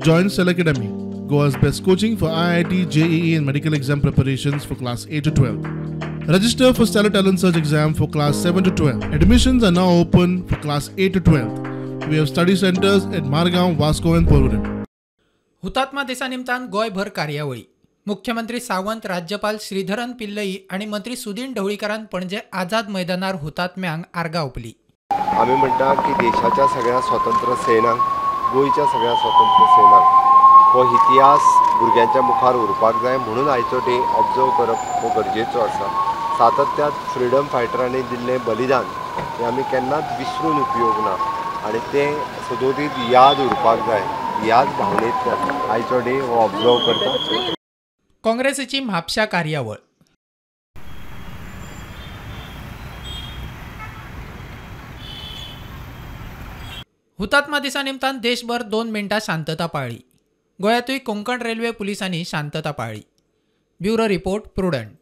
Join Stellar Academy, Goa's best coaching for IIT, JEE and medical exam preparations for class 8 to 12. Register for Stellar Talent Search exam for class 7 to 12. Admissions are now open for class 8 to 12. We have study centers at Margao, Vasco and Porvorim. हुतात्मा दिसा निमतान गोंयभर कार्यावळी. मुख्यमंत्री सावंत, राज्यपाल श्रीधरन पिल्लई आनी मंत्री सुदीन ढवळीकारान पणजे आझाद मैदानार हुतात्म्यांक आर्गां ओंपली. आमी म्हणटा की देशाच्या सगळ्या स्वतंत्र सेनांक, गोंयच्या सगळ्या स्वतंत्र सेनांक हो इतिहास भुरग्यांच्या मुखार उरपाक जाय म्हणून आयचो डे ऑब्जर्व करप हो गरजेचो आसा. सातत्यात फ्रिडम फायटरांनी दिल्लें बलिदान हें आमी केन्नाच विसरून उपयोग ना आनी तें सदोदीत याद उरपाक जाय ह्याच भावनेंतल्यान आयचो डे हो ऑब्जर्व करता. काँग्रेसीची म्हापशा कार्यावळ. हुतात्मा दिसा निमतान देशभर 2 मिनटां शांतता पाळ्ळी. गोंयांतूय कोंकण रेल्वे पुलिसांनी शांतता पाळ्ळी. Bureau report, Prudent.